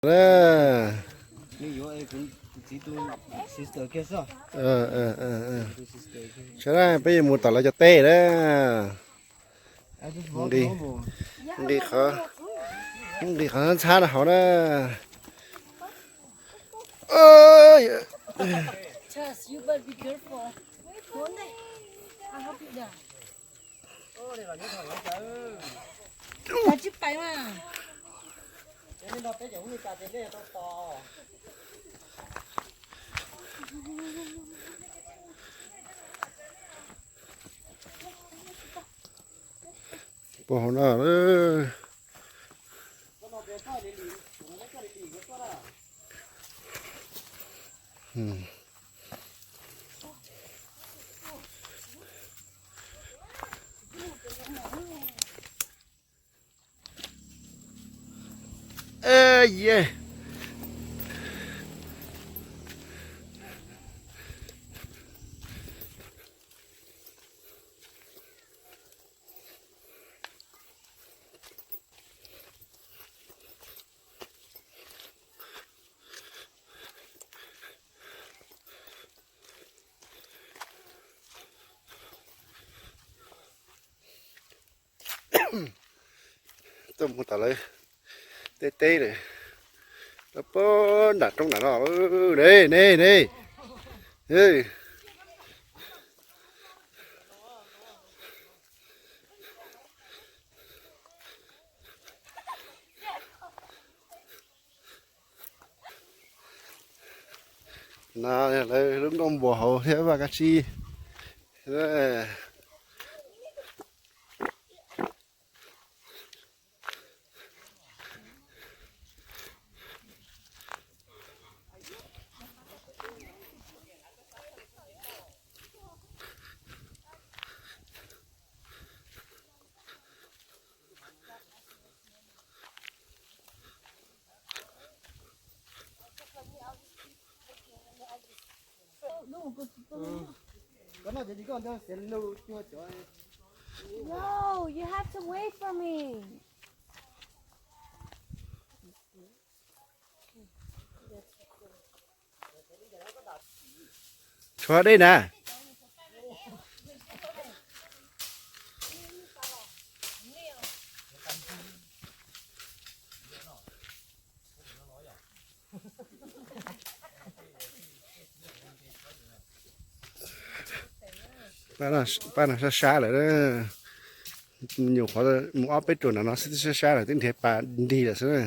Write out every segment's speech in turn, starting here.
Na. Saib na, peb yuav mus tom lawv cov teb na. Nqis, nqis qhov, nqis qhov ntxhab no hauv na. Puag hauv no. Tuaj mus tom lawv teb teb lawm, tuaj puag nram roob nram no ne, ne, ne. No lawv lub nkuaj npuas hauv thiab vaj kab tsib. No, you have to wait for me. Tshuav dej na. Pab no sab sab lawm, nyuam qhuav mus ob peb ruam nram no xwb twb sab sab lawm, twb nrhiav pas nrig lawm xwb na.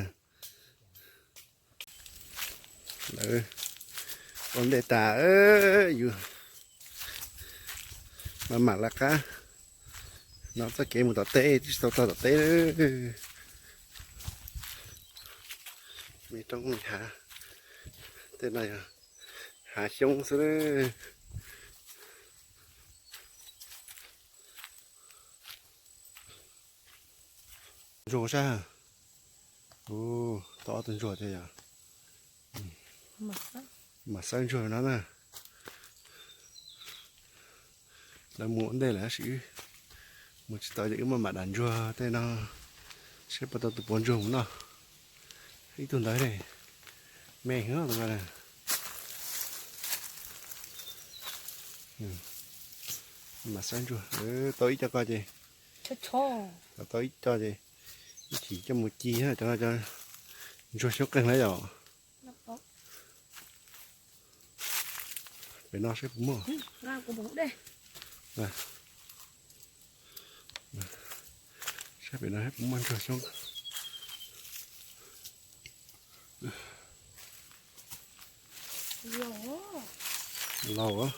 Lawv ua ntej tas, yus mam mam lawv qab no txoj kev mus tom teb, twb tsis tau txog tom teb. Me roob me hav, tej no yog hav xyoob xwb. Ntsuag sab, tau ob tug ntsuag thiab yog. Mam xawb ntsuag no na. Lawv mus ua ntej lawm tab sis wb mus tsis tau ces wb mam mam dam ntsuag tej no, saib puas tau tus puav ntsuag mus noj. Ib tug ntawd ne, me heev tus no. Mam xawb ntsuag, tau ib co ko ces, tau ib co ces ib chim coj mus ci cov no, cov ntsuag xyoob qeeg na yom. Pem no saib puas muaj. Saib pem no saib puas muaj ntsuag xyoob. Laus,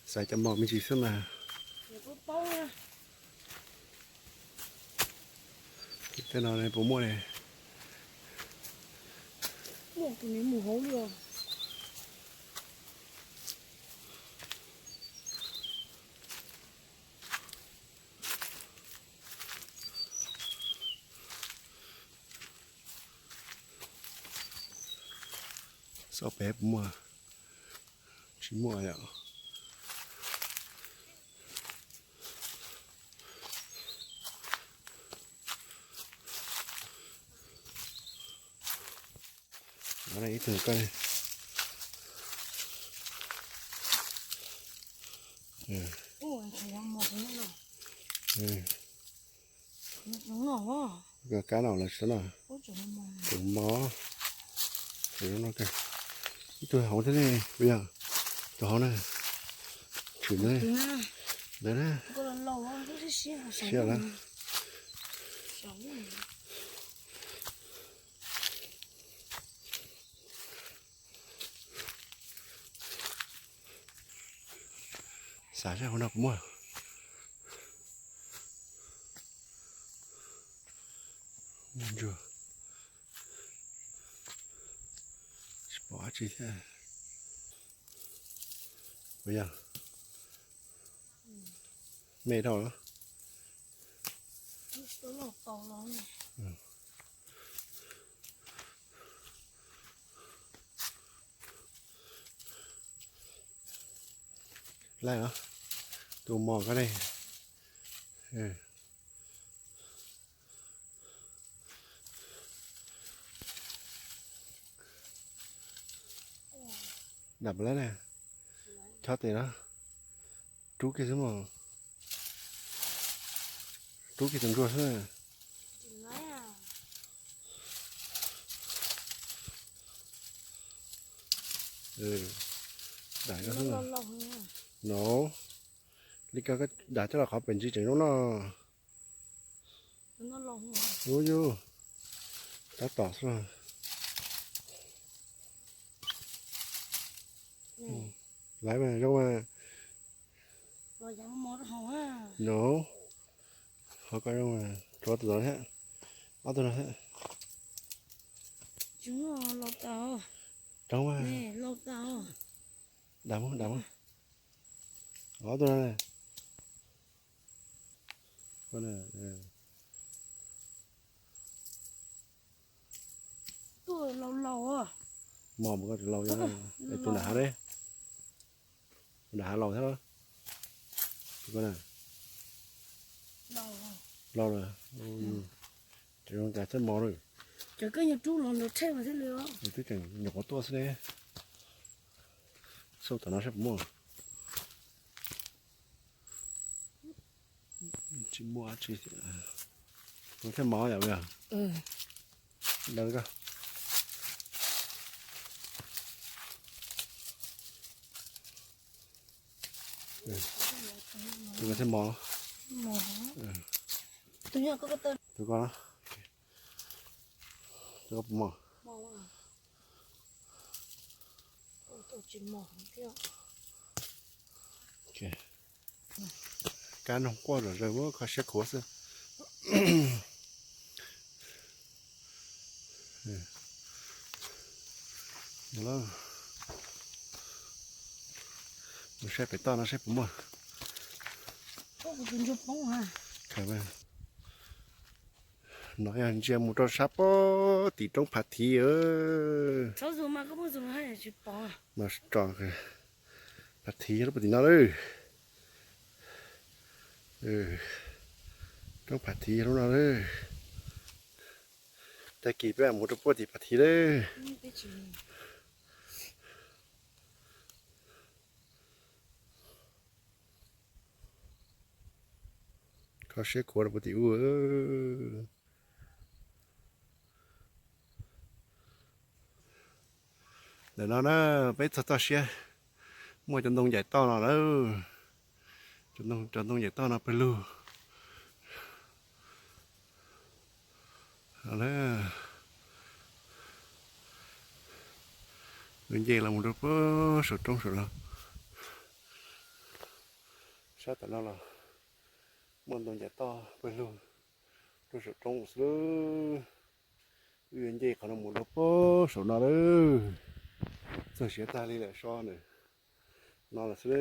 xaiv cov mos me ntsis xwb mas. Tej no puas muaj ne? Xauj pem puas muaj? Tsis muaj yom. Ib tug koj ne. Kab no lawv tsis tau noj. Tus mos. Ib tug hauv thiab ne, puas yog? Tus hauv na. Tshwm ntawd. Ntawd na. Siab lawm. Xav saib hauv no puas muaj. Ntsuag. Tsis pom dab tsi thiab. Puas yog? Me dhau los. Laij os, tus mos koj ne. Dam lawm na, chob tes no, rub kiag xwb mog, rub kiag tus ntsuag xwb. Dam no, li ko koj dam coj los qhov pem ntsis tseem zoo no. Ub yus, tab tom xwb. Laiv mas zoo mas. No, qhov ko zoo mas, rov tus no thiab, ob tug no thiab. Rov mas, dam mus, dam mus. Ob tug no. Mos mus koj tsis laus, tus nram hav ne, tus nram hav laus thiab. Laus lawm, ces zoo cas thiaj mos lawm. Twb tseem nyuam qhuav tuaj xwb ne. Xauj tom no saib puas muaj. Tsis muaj dab tsi. Tus thiaj mos yom, yog. Daws koj. Tus ko thiaj mos. Tus ko, tus ko puas mos? Kab noog quaj zom zaws, kho siab khuav xwb. Mus saib pem toj no saib puas muaj. No yog ntsia mus rau sab pob tim roob Phav Thiv. Mas tso Phav Thiv yog lub pob tim no lawm. Roob Phav Thiv yog lub no lawm. Tag kis peb mus rau pob tim Phav Thiv lawm. Kho siab khuav rau puag tim ub. Ntawm no na, peb txog toj siab, muaj cov ntoo ncaim toj no lawm. Cov ntoo ncaim toj no pawg lug. Nce los mus rau puag saum roob saum no. Sab tom no los muaj ntoo ncaim toj pawg lug rau saum roob xwb. Wb yuav nce qhov no mus rau puag saum no lawm. Txog siav tag li lawm, so ntawm no lawm xwb.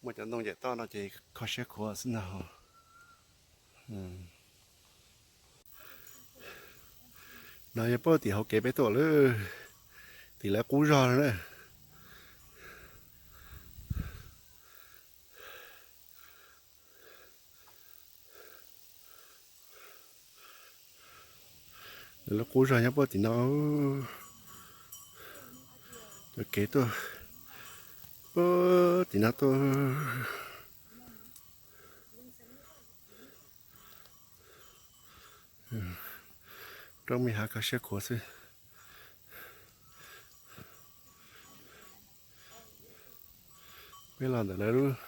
Muaj cov ntoo ncaim toj no ces kho siab khuav xwb ntag. No yog puag tim hauv kev peb tuaj lawm, tim lawv qub zog no na. Lub qub zog nyob puag tim no, cov kev tuaj puag tim no tuaj. Roob me hav kho siab khuav xwb. Peb los ntawm lawv lub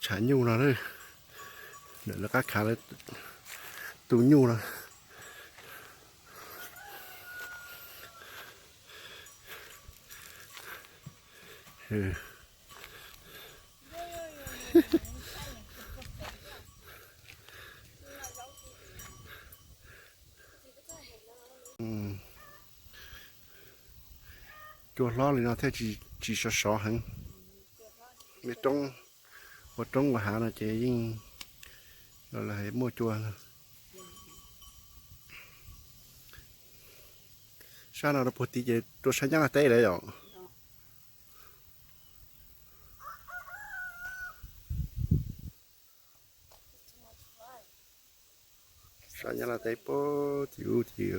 tshav nyuj no, ntawm lawv qab khav lawv tu nyuj no. Cua hlob li no thiaj tsis sov sov heev. Ua roob ua hav no ces yeej los hais muaj cua. Sab no rau puag tid ces rau sab Nyab Laj teb lawm yom. Sab Nyab Laj teb puag tim ub tid.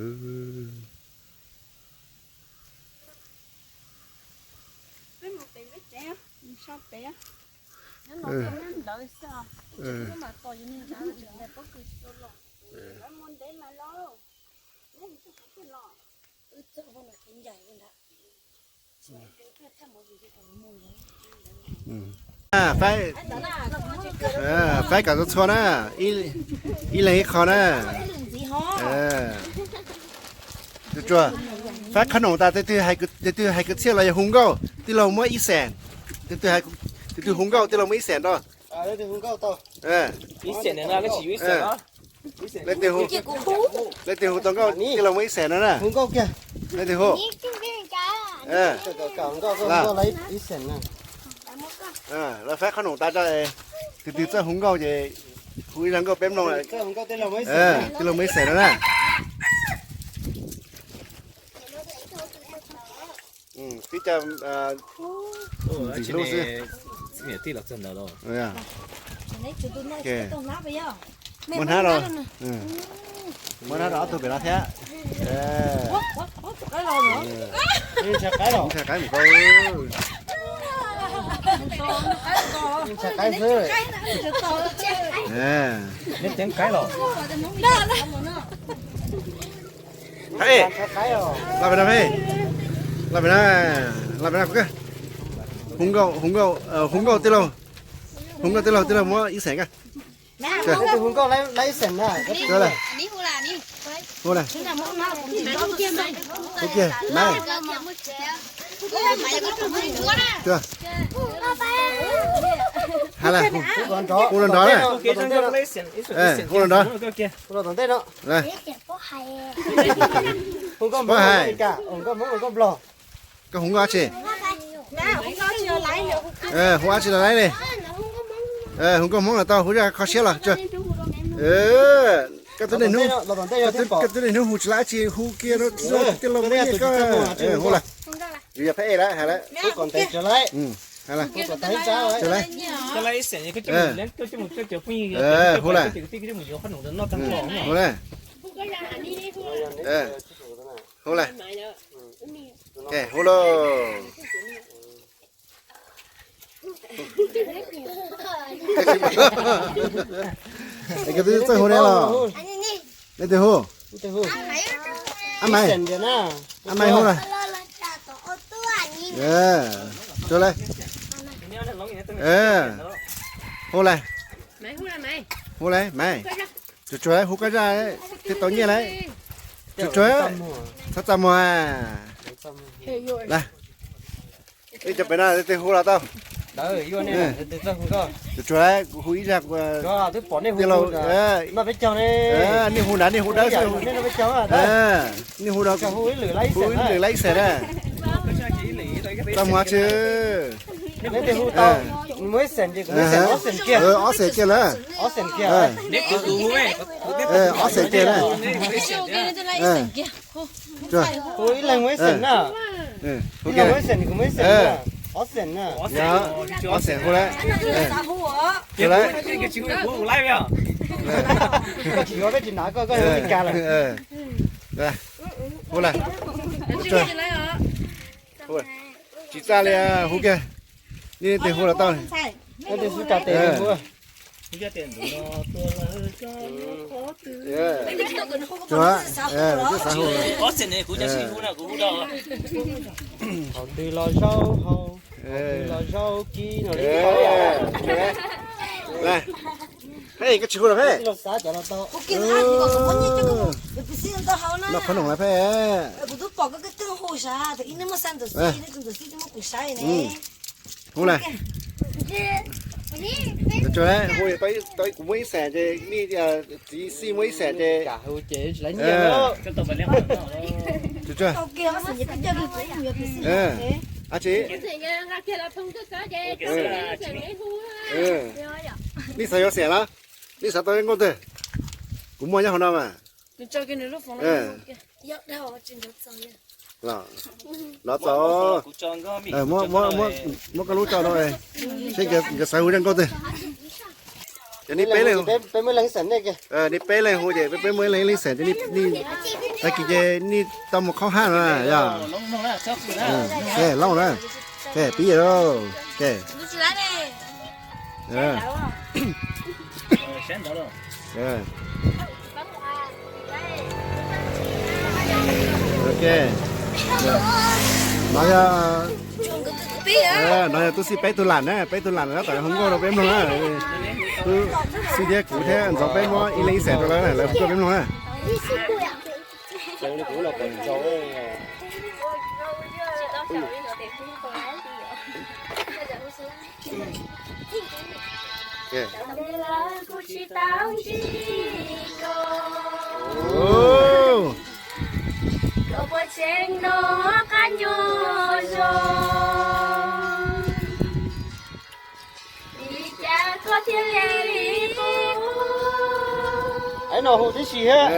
Faib kom txhua txhua na, ib leeg ib qho na. Faib qhob noom tas, tus twg hais kwv txhiaj los yog hu nkauj tij laug muab ib xees. Tus twg hu nkauj tij laug muab ib xees rau. Leej twg hu, leej twg hu tau nkauj tij laug muab ib xees no na. Leej twg hu? Los faib qhob noom tas, tus twg txawj hu nkauj ces hu ib zaj nkauj peb mloog, tij laug muab ib xees no na. Twb ntxim hlub xwb. Muab hnab rau, muab hnab rau ob tug pem no thiab. Ntshai qaib mus kau. Ntshai qaib xwb. Los pem no, los pem no, los pem no. Hu nkauj, hu nkauj, hu nkauj tij laug, hu nkauj tij laug, tij laug muab ib xees. Hu nkauj, hu nkauj, hu nkauj. Hu kiag, Maiv. Hais lawm, hu los nrov na. Hu los nrov. Pob hais. Koj hu nkauj tsi? Hu dab tsi los laib li. Hu nkauj Hmoob los tau, hu zaj kho siab los tsuag. Koj twb niaj hnub hu tsis laib tsi, hu kiag rau tij laug muab nyiaj koj. Hu lawm. Yus yog phab ej lawm, hais lawm. Hais lawm. Hu lawm. Hu lawm. Hu lawm. Es koj twb txawj hu ne los? Nej twg hu? Ab Maiv. Ab Maiv hu lawm. Tsuag lawm. Hu lawm. Hu lawm Maiv. Tsuag tsuag, hu koj zaj thiaj tau nyiaj lawm. Tsuag tsuag, txhob txaj muag. Lawm. Ib co pem no leej twg hu los tau? Tsuag tsuag, kuv hu ib zaj. Tij laug, nej hu nrad, nej hu dawb xwb. Nej hu, hu ib lwm laib ib xees na. Txaj muag tsi. Ob xees kiag lawm. Ob xees kiag na. Hu ib leeg muaj ib xees na. Ib leeg muaj ib xees, kuv muaj ib xees na. Ob xees na. Ob xees hu lawm. Koj tsis yuav peb tsis hnav koj, koj hu li cas lawm. Hu lawm. Tsis txaj li, hu kiag. Nej tes hu los tau. Tsuag, koj xav hu. Haus ntws los zaub hau, haus ntws los zaub kib no li. Hej, koj tsis hu los peb. Noj qhob noom los peb. Hu lawm. Hu tau, kuv muab ib xees ces nej, txiv xij muab ib xees ces. Nej xav yuav xees los? Nej xav tau ib nkauj twg? Kuv muaj nyob hauv no mas. Los txaus. Muab koj lub tso no, seb nkawd xav hu ib nkauj twg. Ces nej peb leeg, nej peb leeg hu ces peb muaj ib leeg ib leeg xees, tag kis ces nej tau mus qhaub haj no yog. Ces Looj na, ces pib lauj, ces no yog, no yog tub xij peb tug lam na, peb tug lam na, tab tom hu nkauj rau peb mloog na. Tub xij thiab kuv thiab ntxov peb muab ib leeg ib xees rau lawv, lawv hu nkauj peb mloog na. Ais no hu tib si thiab.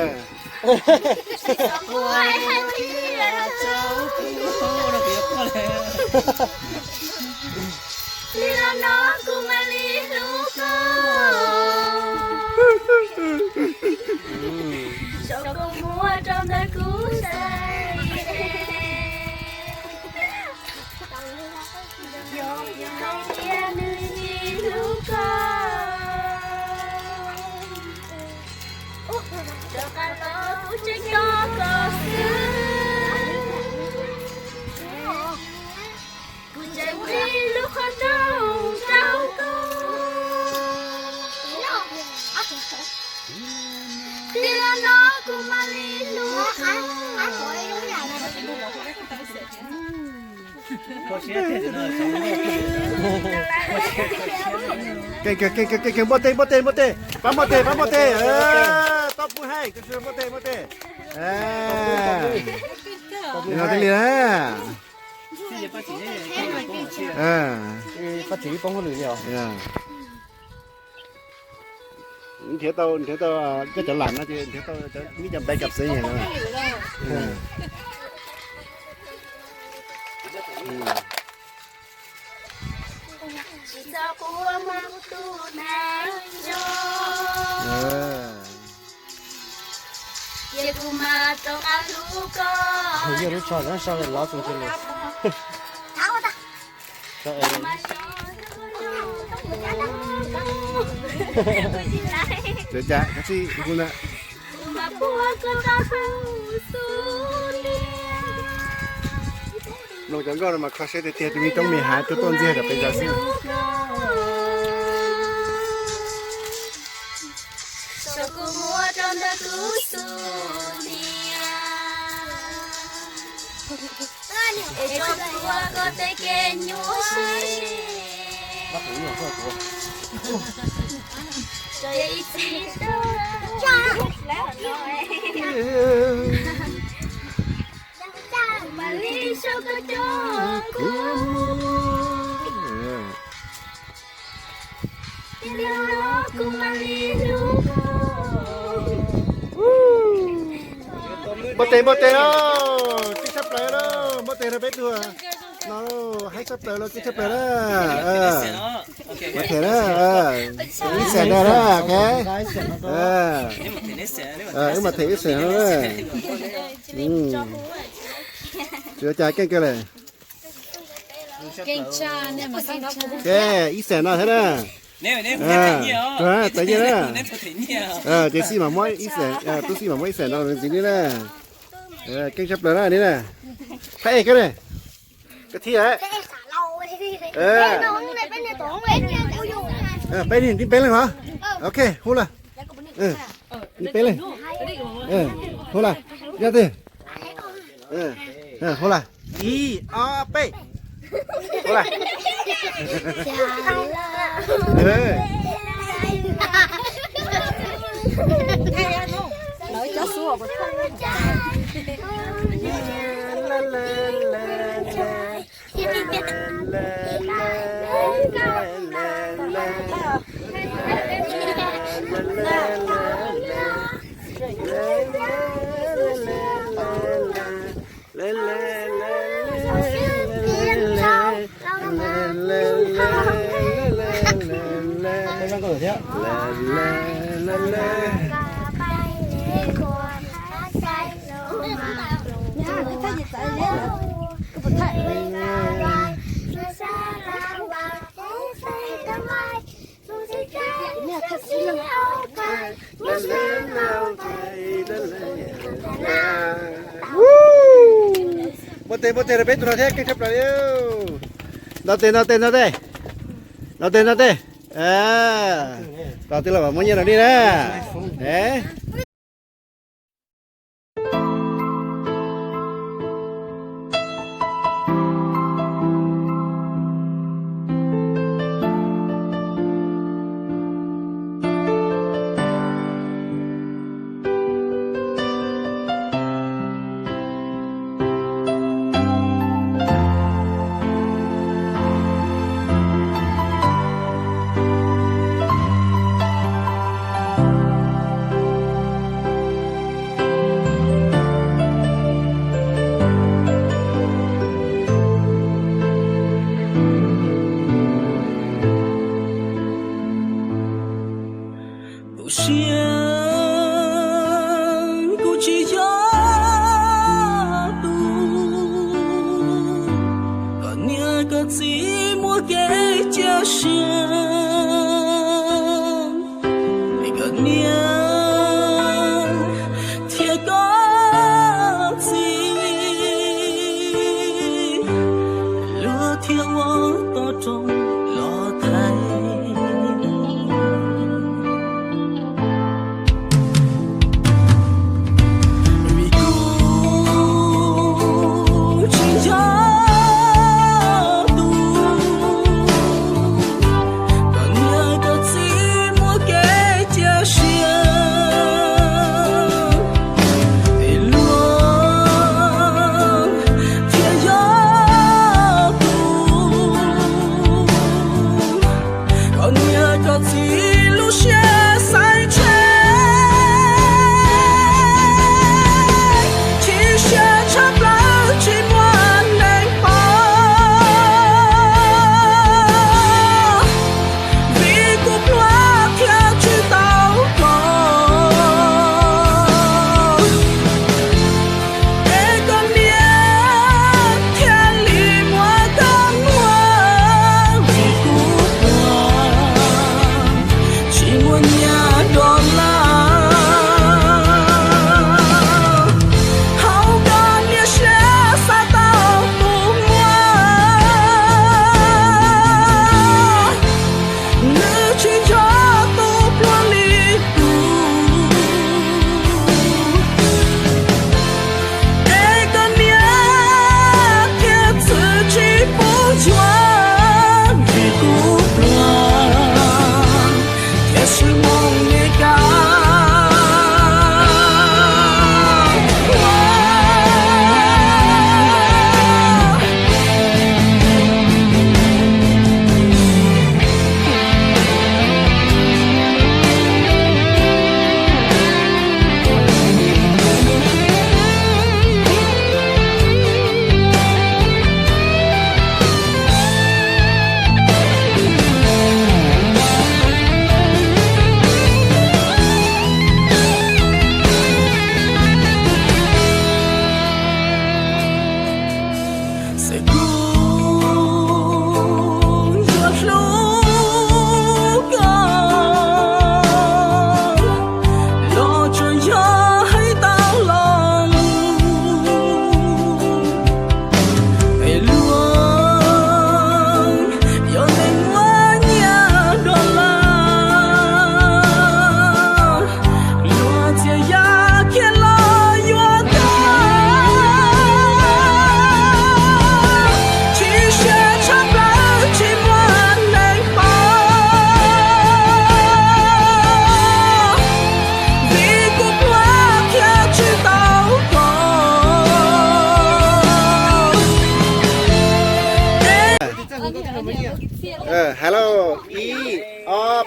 Kev, kev, kev, kev, npoj teg, npoj teg, npoj teg, pab npoj teg, pab npoj teg. Toj pub haib, npoj teg, npoj teg. Li no thiaj li na. Nrhiav tau, nrhiav tau cov cov lam no ces nrhiav tau ib co npe cov xeeb. Yog lub tsho sau lov txog ntsis lus. Cas, cas, mloog cov nkauj no mas kho siab tiag tiag, tus me coob me hav tuaj tuaj ntxiag kom pes zog xwb. Npoj teg, npoj teg os, txij tshaj plaws os, npoj teg rau peb tug. No, haib tshaj plaws los, keej tshaj plaws na. Mas them na, ib xees ntag na, ok. Wb mas them ib xees no na. Tsis ua cas, keej kawg lawm. Ok, ib xees no thiab na. Txawm nyiaj na. Ces xij mam muab ib xees, tub xij mam muab ib xees no ntxiv ni na. Keej tshaj plaws na ni na. Phab ej koj ne, koj thib lawm. Peb niag, peb leeg los. Ok, hu los. Peb leeg. Hu los. Yog twg? Hu los. Ib, ob, peb. Hu los. Npau tes, npau tes rau peb tus no thiab, keej tshaj plaws li. Ntaus tes, ntaus tes, ntaus tes. Ntaus tes, ntaus tes. Tos twg los mam muab nyiaj rau nej na.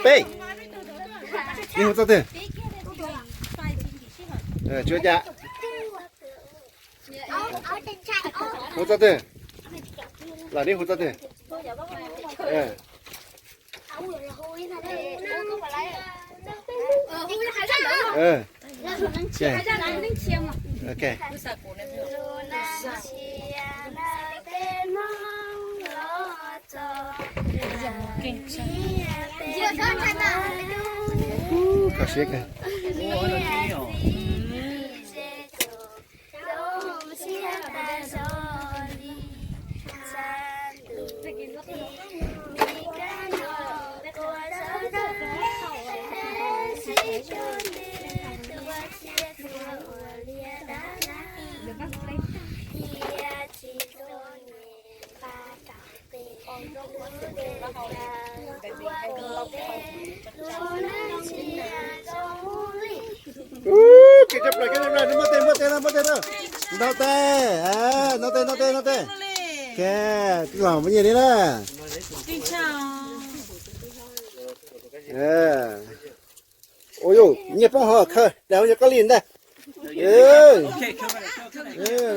Peb. Nej hu txoj twg? Tsuas cas? Hu txoj twg? Los nej hu txoj twg? Ok. Kho siab kawg. Ub, keej tshaj plaws, keej tshaj plaws, nws muab tes, muab tes na, muab tes na. Ntaus tes, ntaus tes, ntaus tes, ntaus tes. Los nyiaj li na. Ua yus nyiaj poob hov khaws daim hauv yog koj li ntag.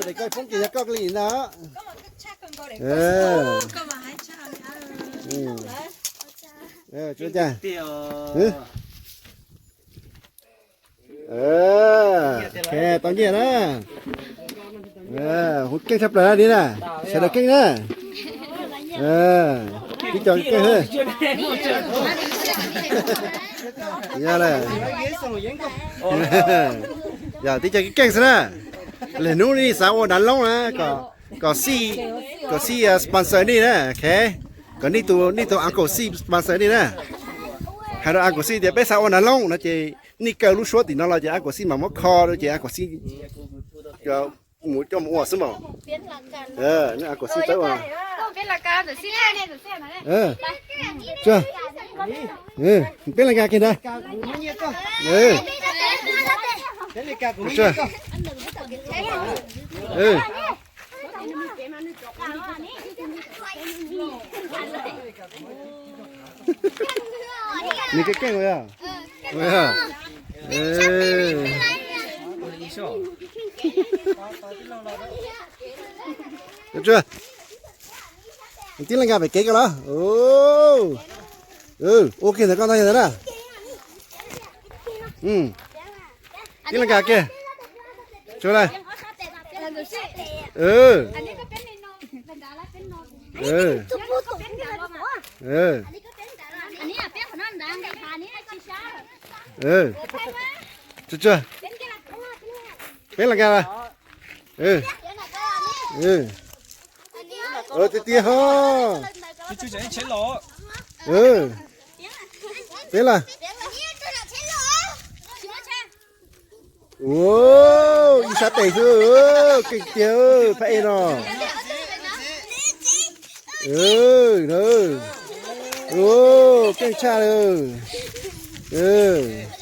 Daim koj poob ces yog koj li ntag. Tau nyiaj na. Hu keej tshaj plaws li na. Sawv daws keej na. Tib co keej. Yog, yog tib co keej xwb na. Lwm hnub nej xav ua nav loob na, kom, kom Xij, kom Xij sponsor nej na. Kom nej tus, nej tus uncle Xij sponsor nej na. Hais rau uncle Xij tias peb xav ua nav loob no ces nej kaw lub suab tim no los ces uncle Xij mam muab kho rau ces uncle Xij mus coj mus ua xwb mas. Nej uncle Xij tau ua. Peb Las Nkais kiag ntag. Nws keej keej yog. Tib Las Nkais pem kev koj los. Ua kiag ntawm koj ntag ntawd na. Tib Las Nkais kiag. Tsuas na. Tsuas, tsuas. Peb Las Nkais. Tiag tiag ho. Peb Las. Ib sab tes xwb, keej tiag phab ej no. Keej tshaj li.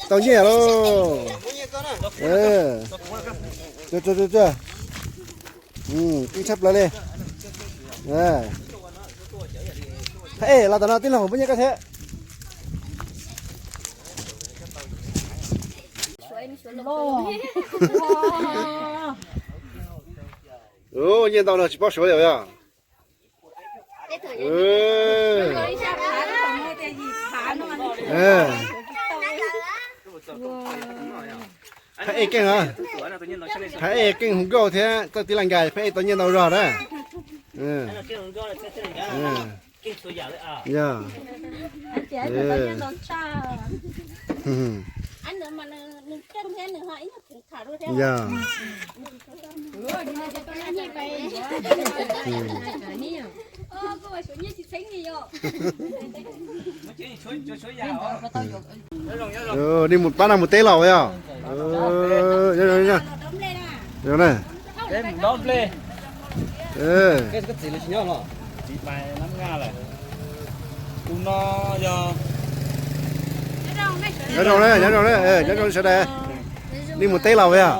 Tau nyiaj lauj. Keej tshaj plaws li. Phab ej los tom no tij laug muab nyiaj koj thiab. Nyiaj ntau no tsis paub suav li yog. Phab ej keej, phab ej keej hu nkauj thiab txawj tib Las Nkais, phab ej tau nyiaj ntau zog na. Yog. Yog. Nej mus pab no mus teb los yog. Nyob zoo na, nyob zoo na, nyob zoo sawv daws. Nej mus teb los yog.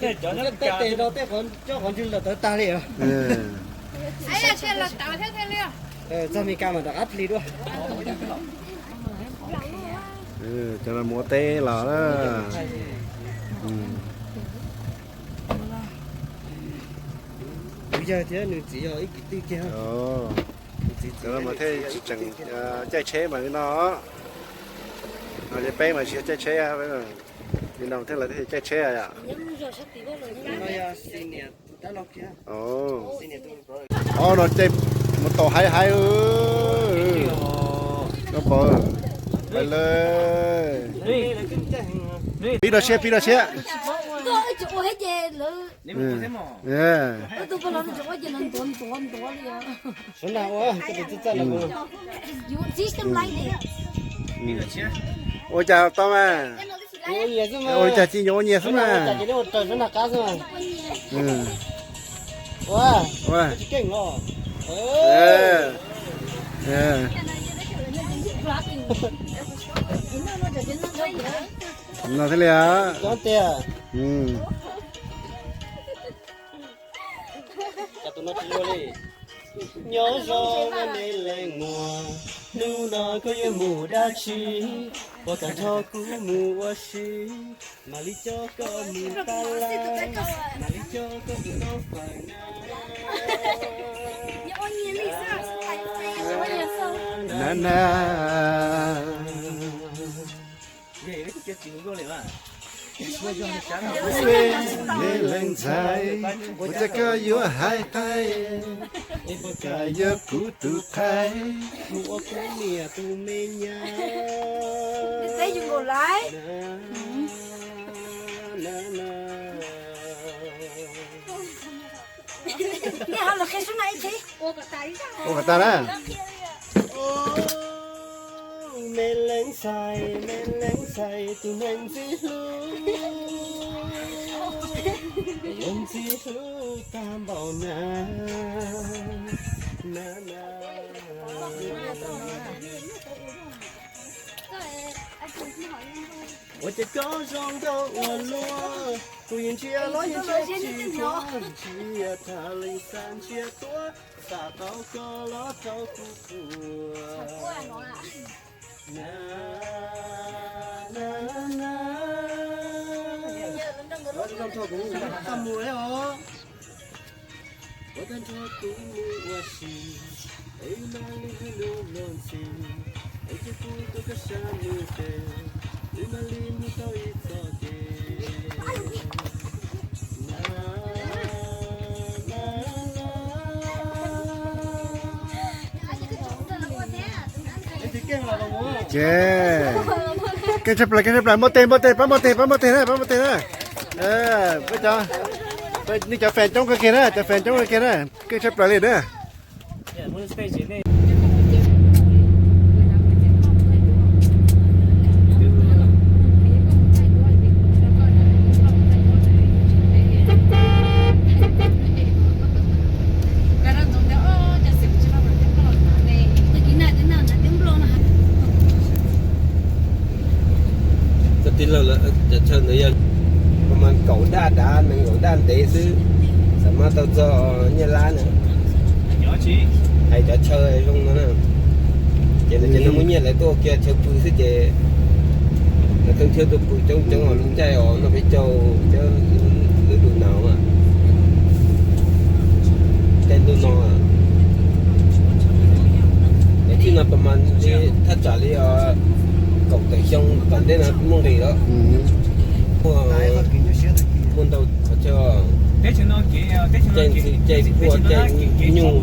Tej tes rau tej qhov, cov qhov ntswg lawm tawv tag li os. Txog Mes Kas mas rov qab plig dua. Cov no mus ua teb los. Kuv yawg thiab nws txiv yog ib kwv tij kiag. Cov no mas thiaj tsis tseem caij tsheb mas li no. Peb mas tsis caij tsheb, li no thiaj lawv thiaj caij tsheb yom. Ob no caij mus tau haib haib. Koj pom, pais lawm. Pib rau siab, pib rau siab. Ua cas tau mas? Ua li cas tsis nyuam ua nyias xwb mas. No thiaj li. Nyob zoo me leej muam, hnub no koj yuav mus dab tsi? Puas kam nrog kuv mus ua si? Mam li coj koj mus tab laj, mam li coj koj mus noj fawm na. Na na. Me leej ntxhais, ua cas koj yuav hais hais, es puas kam yuav kuv tus qhaib mus ua kuv niam tus me nyab? Ua kom tag na. Me leej ntxhais, me leej ntxhais tus neeg ntxim hlub, tus neeg ntxim hlub tag npaum na, na na. Ua cas koj zoo nkauj ua luaj, kuv yeej ntsia los yeej ntsia tsis tshua, ntsia tag leej xa ntsia tuaj, xam tau koj los rau kuv puas. Na na na. Ua tag nrho kuv mus ua si, es wb mam li hu lub npe ntxhi, es cia kuv tuaj koj sab nws tes, wb mam li mus tau ib txoj kev. Na na na. Ces keej tshaj plaws, keej tshaj plaws, muab tes, muab tes, pab muab tes, pab muab tes na, pab muab tes na. Peb cov, nej cov fans coob kawg kiag na, cov fans coob kawg kiag na, keej tshaj plaws li na. Txog tij laug lawm, cov chaw ntawd yog pab mas kaum daj dav, nees nkaum daj ntev xwb, xam mas tau txog Nyab Laj na. Hais cov chaw zoo no na, ces nws ces nws muaj nyiaj lawv tuaj ua kiag chaw pw xwb ces lawv thiaj tuaj pw coob coob os, lub caij os noj peb caug, lub lub dum no, caij ntuj no. Txij no pab mas li thaj tsam li kaum tawm xyoo tom ntej no muaj nqis lawm. Muaj, muaj ntau qhov chaw, caij ntxhw, caij puaj, caij nyuj.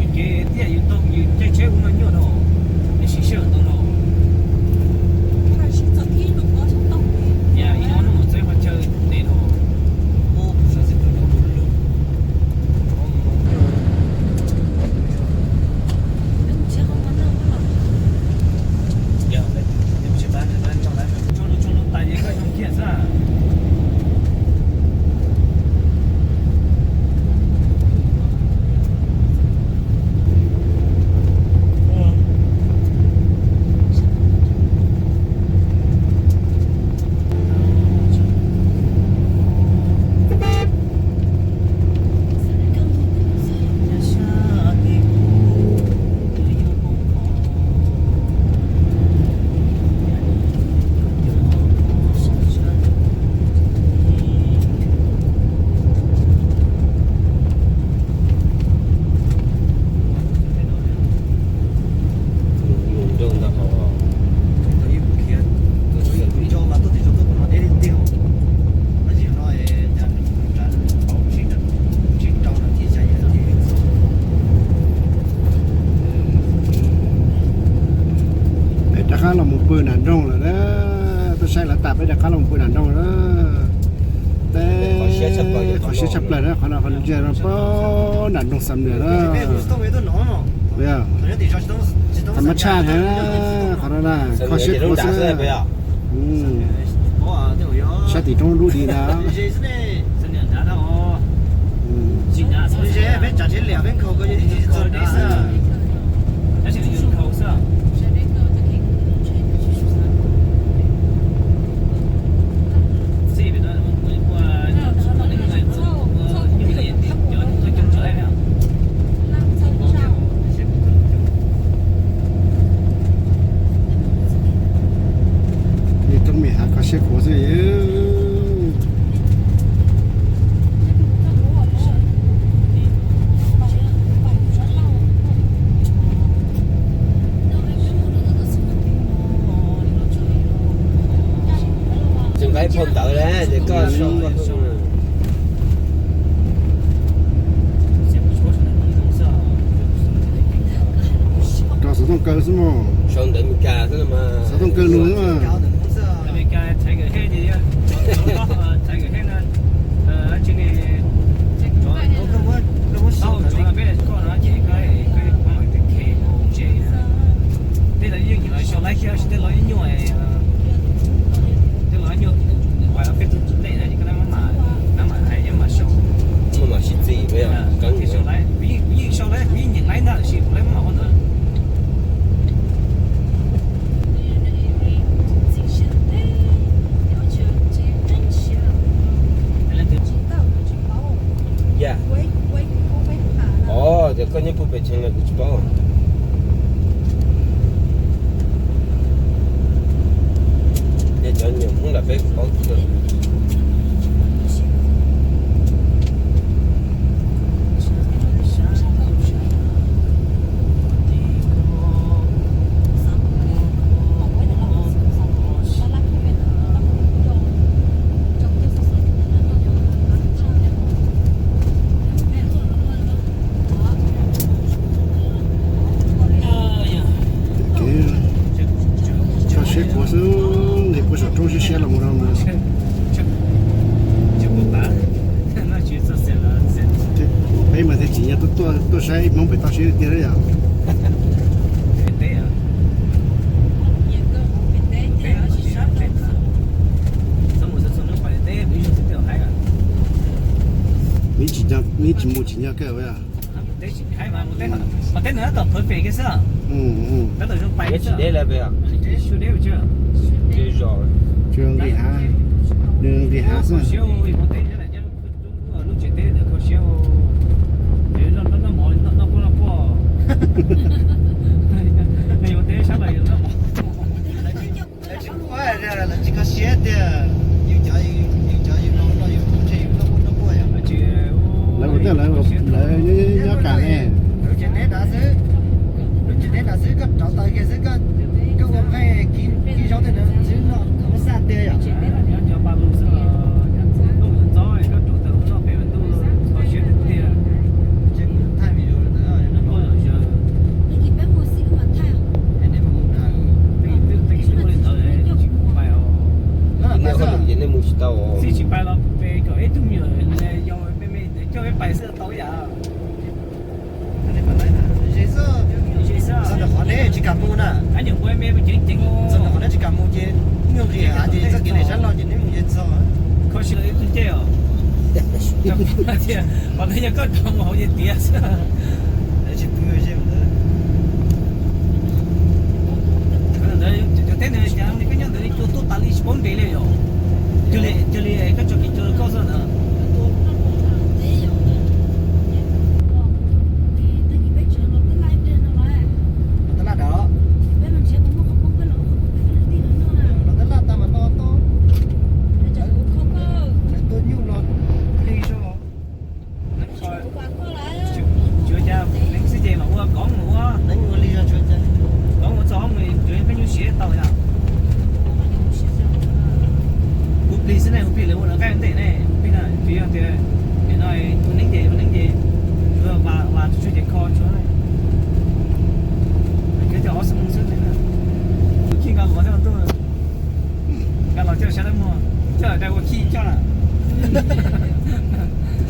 Qab los mus pw nram nroog lawm na. Tuaj saib lawv tas peb rov qab los mus pw nram nroog na. Teb qhov siab tshaj plaws na, qhov no qhov ntsia no pab nram nroog Xam Nuas na. Tham mab tshaj heev na, qhov no na, kho siab khuav xwb. Sab tim roob dub di ntag. Ib tug me hav kho siab khuav xwb. Tseem nqa ib phau ntawv lawm ces koj rau xov tooj kaw xwb mog. Sau ntawv Meskas xwb no mas. Xov tooj kaw lus xwb mas. Tej lawv yeej nyiam sau laib thiab, tej lawv nyuaj, tej lawv nyuaj, peb tug tsis ntej na, koj mam hais mam sau. Mam sib txis, kuv yeej sau laib, kuv yeej nyiam laib ntag, tab sis kuv laib mam ua ntawd. Yog, os, tias koj nyob puag pem tsev no kuv tsis paub. Yog cov nyuam Hmoob nram peb kuv paub kawg. Kev kho siab khuav xwb, nqis puag saum roob siab siab los mus no mas. Peb mas thiaj tsim nyog tuaj saib Hmoob pem toj siab tiag yom. Neb tsis mus tsis nyob kawg. Tsis nqis hav, nws nqis hav xwb. Lawv tsis kho siab tiag, yus cov yus no yus ntshe yus noj quaj noj quaj yom. Lawv ua tej lawv, lawv nyob kam ne. Lub tsev teb nrad xwb, lub tsev teb nrad xwb, koj rauv taws kiag xwb, koj ua qej kib zaub tej ntawd xwb noj muab xaj tiag yom. Nej mus tsis tau. Txij tsis pais los pem kom ib tug me nyuam yau me me coj peb pais xwb tau ib yam. Txog ntawm qhov neb tsis kam mus na. Txog ntawm qhov neb tsis kam mus ces nyuj nqis hav ces txoj kev neb sab no ces neb mus ces txog. Kho siab ib tug ncej os. Qhov ntawd yog koj rov mus hauv ces tiav xwb. Tsis pw ze ntawd. Cov teb ntawd cas koj nyob ntawd cua tuaj tas li tsis paub nqis li yom. Cia li koj tso kev cua rau koj xwb ntawd. Tab laj dam. Los tab laj tag mas no to. Lawv tua nyuj los plig zog. Tsuav cas neeg xwb ces mam ua koob ua, neeg ua li zog tsuav cas koob ua txog ob hmos tsuav peb nyuj siav tau yom. Ua plig xwb ne, ua plig lawv ua lawv nqaij ntej ne, ua plig na, tsuav yog tias nim no ua neeb ces ua neeb ces tsuav vas tsuag tsuag ces kho tsuav. Cov ob xub xwb ne, ua kib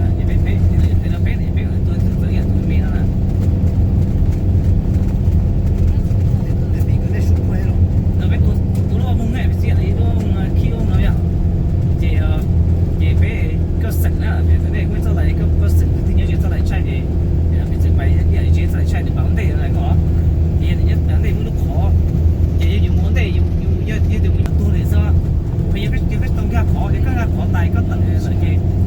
Ces peb, peb, peb, peb tus txawv ib yam tus me no na. No peb tua lub ua moog ne, peb txia lub ua moog khib ua moog no yom. Ces, ces peb, koj xeem na, nej kuj txoj lais, koj xeem tus twg nyob ze txoj lais tshaij ces peb txawm pais ib yam li txoj lais tshaij nws pais ua ntej na koj. Ces yog nws nyob ntej muaj lub qhov, ces yog yus mus ua ntej, yus, yog yus mus yog tuag li xwb. Yog koj tau nkag qhov, yog koj nkag qhov tais koj tawm lawm ces